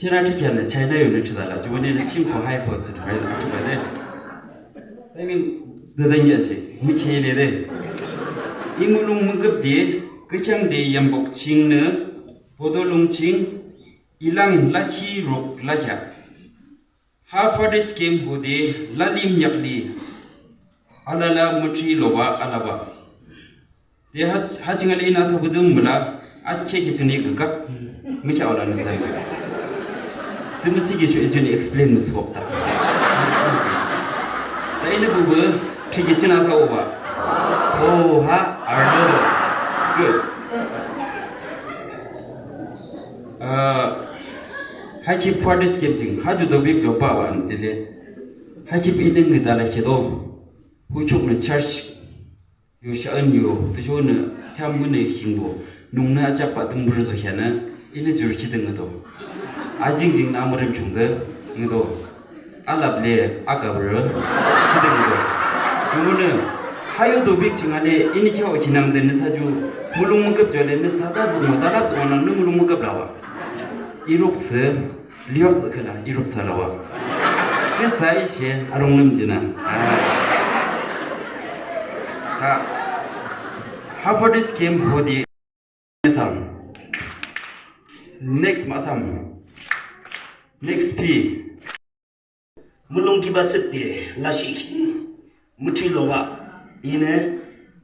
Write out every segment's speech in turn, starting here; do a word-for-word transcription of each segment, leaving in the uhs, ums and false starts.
Shira thikyanü China yunü thsüdala, jumonü nü chimkho haikho thsüdala, thsüdala. Tami, deden yachi, mi chele de. I mulong müküp de, küchang de yambok chingnü, boto lung ching, ilang lachi rok lacha. Ha Father's Game hode lalim yakli alala müthri loba alaba. De ha, ha chingale ina thabudung mula, ache ke chini gagak micha ola nasa. Tumisi ke shu ejuni explain mi sokta. Da ina bubu, thiki china thaoba. Oh, ha, arlo. Good. Ah, ha ki Father's Game ching, ha ju dobik jo pa wan tile. Ha ki pi ding gita la kedo. Hu chuk ne church. Yo sha en yo, tu sho ne, tam mu ne hing bo. Nung ne achak pa tung bur zo sha ne, ine jur ki ding do. Ajing jing na mu rim chung de, ngi do. Alap le, akap re, ki ding do. Jumonü, ha yo dobik chingale, ini kya o kinang de nüsa ju, mulong müküp jole, nüsa ta zimo, ta la zimo na, nü mulong müküp lawa. Irok se, liwak se kena, irok sa lawa. Nüsa ishe, arong lem jina. Ah. Ha. Ha Father's Game hodi. Next masam. Next P. Mulong kiba sükde, lashiki, müthri loba, ine,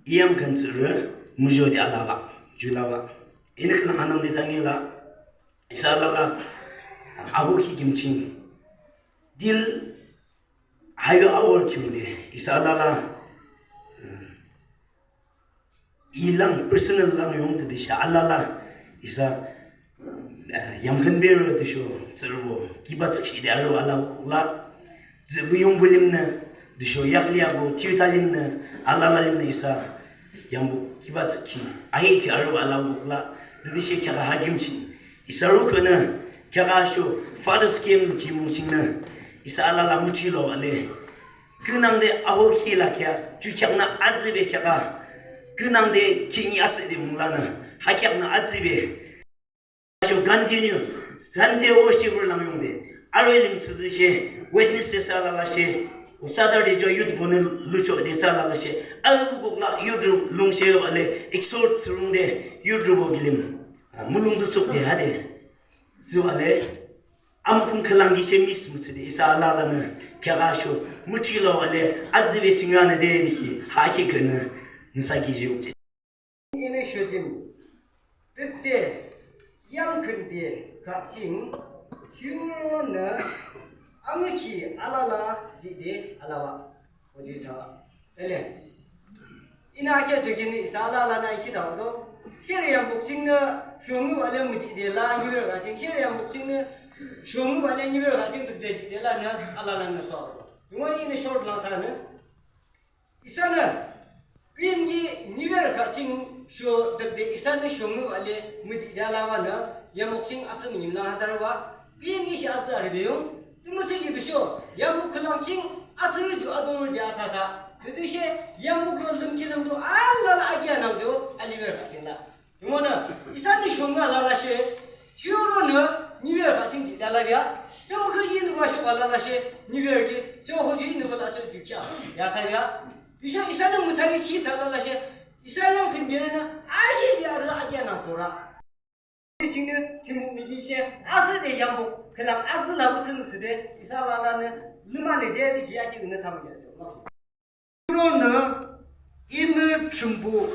iyam kansere, mujode alaba, julaba. Ine kena hanang de tangela, isa alala, aho ki kimching. Dil, hayo awor kimde, isa alala, ilang personal lang yung tüdüshe alala isa, eh, yamkhün bero tüsho tsürübo kiba tsükshide aro alala zübu yung bulimnü tüsho yakli abo tiuta limnü alala limnü isa yambu kiba tsükhi ahi ki aro alala tüdüshe kya hakim chin isa rukhünü kya sho Father's Game ki mung chingnü isa alala müthri lo ale. Künangde aho ki la kya, ju kyak na azibe kyak a. Künangde kingi asede mungla na, ha kyak na azibe. Sho continue, Sunday worship lang yungde. Arwe lim tsüzü she, Wednesday sa la la she, Saturday jo youth bone lucho de sa la la she, al bukuk la youth lung she ale, exhort tsürung de, youth bo gilim. Ah, mulung du tsuk de hade. Zu ale, Amkhung khülang ki she miss mütsüde isa alalanü kyaga sho müthri lo ale azibe chinganü de diki ha ki künü nüsa ki ju. Ine shojim. Tüte yamkhün de kaching. Kyuronü amiki alala jide alaba. Oji thawa. Ele. Ina kya chogini isa alalanü iki thawa do. Sher yambuk chingnü shongu ale müji de la nyiwer kaching. Sher yambuk chingnü shongu ale nyiwer kaching tüde ji de la nü alalanü so. Tungwa ine short lang thanü. Isanü. Kuyimki nyiwer kaching sho tüde isanü shongu ale müji de alabanü. Yambuk ching asüm nyimna hatarwa. Kuyimki shi asü aribeyung. Tümüsüki tüsho, yambuk khülang ching, atürü ju adongrü ju atata. Tütüshe, yambuk lo lümkhi lümdo, alala agia nangjo, aliver kaching la. Tümonü, isanü shonga lalashe, hiuronü, niver kaching ji lalavia. Tümükhü yin wa shoka lalashe, niver ki, choho ju yin wa lacho ju kya, yatavia. Tüsho isanü mütari chi sa lalashe, isa yamkhün birenü, ahi di arü agia nangsora. Chingnü, Thrünpuh miki she, asühde yambuk, khülang atsü la utsün süde, isa lalanü, lümanü de, de, jia ki ünü tamang ya. Ronü, inü Thrünpuh,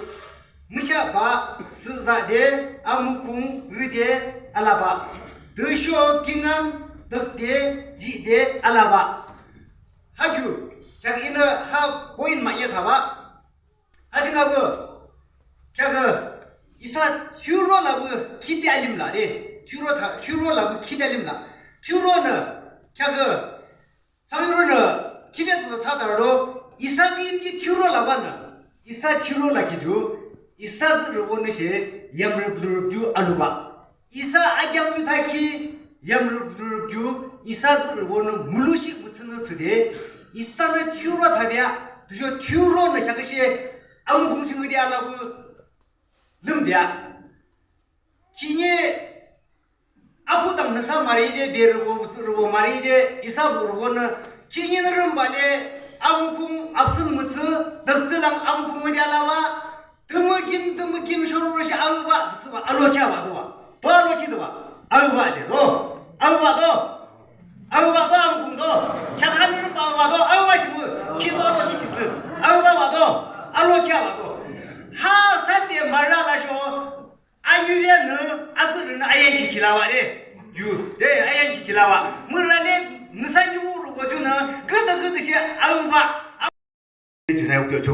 mükheahbah, süzade, amükung, üde, alabah. Tüsho kingaün, dükde, jide, alabah. Ha ju, kheak inü ha point mahne thabah. Ajing abu, kheakü, isa thiyuro labuh khide alim la de, thiyuro tha, thiyuro labuh khide alim la, thiyuronü, kheakü, thiyuronü, khide tha tha tha ro, isa kim ki thiyuro labanü, isa thiyuro lakhi ju, isa tsührübonü she, yamrüp lurüp ju alubah. Isa akyam yu thakhi, yamrüp lurüp ju, isa tsührübonü mulushih mütsünü tsüde, isanü thiyuro thabea, tüsho thiyuronü shaküshe, amükung ching müde alabuh, lümdea. Kine, Akhuhde nüsa marüde, de rübo, mütsü rübo marüde, isa bu rübonü, khihni nü rümbah le, amükhung absün mütsü, dükdülang amükhung müde alabah, tümü kim, tümü kim shorurüshi aübah, thsübah, alokhi abah tobah. To alokhi tobah. Aübah de, to. Aübah to. Aübah to, amükhung to. Kheakü nü rümbah aübah to, aübah shi mü. Khito alokhi khitsü. Aübah bah to. Alokhi abah to. Ha, Sunday marü alasho. Aniube nü, atsührünü, ayanki kilabah de. Ju, de, ayanki kilabah. Mürale, nüsa niubu rübo junü, küdü küdüshe, aübah. Jisai ukyo cho.